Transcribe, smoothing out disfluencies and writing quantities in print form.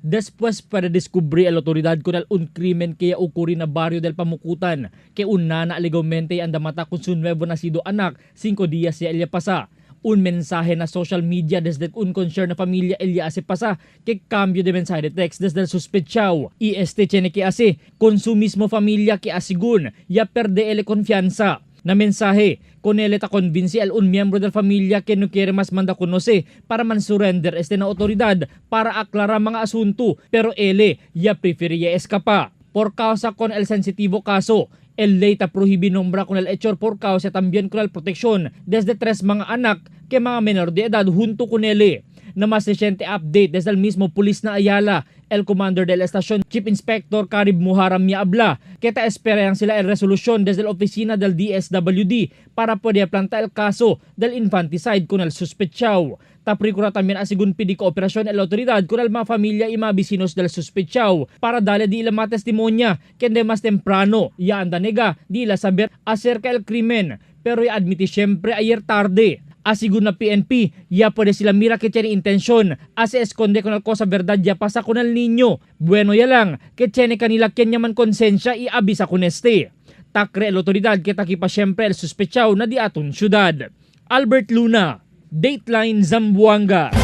Después para descubrir el autoridad con el un crimen que ya ocurri na barrio del Pamukutan, que un nana alegadamente anda mata con su nuevo nacido anak 5 días ya ella pasa. Un mensaje na social media desde un concern na familia ella hace pasa que cambio de mensaje de text desde el sospechado y este tiene que hace con su mismo familia que asigun ya perde ele confianza. Na mensaje, con él ta convince al un miembro de la familia que no quiere más manda conoce para man surrender este na autoridad para aclarar mga asunto, pero ele ya prefería escapa. Por causa con el sensitivo caso, el ley ta prohibí nombra con el hechor por causa también con la protección desde tres mga anak que mga menor de edad junto con él. Na mas reciente update desde el mismo pulis na Ayala, el commander de la estación, Chief Inspector Karib Muharam, mi habla que ta esperan sila el resolución desde la oficina del DSWD para poder plantar el caso del infanticide con el sospechado. Ta procura también asigun pidi kooperacion el autoridad con el mga familia y mga vecinos del sospechado para darle di ila mga testimonya que de más temprano ya anda nega di ila saber acerca el krimen, pero ya admiti siempre ayer tarde. Asigun na PNP, ya puede sila mira que tiene intención, hace esconde con el cosa verdad ya pasa con el niño. Bueno ya lang, que tiene kanila kenya man konsensya y avisa con este. Takre el autoridad que takipa siyempre el sospechado na di aton syudad. Albert Luna, Dateline Zamboanga.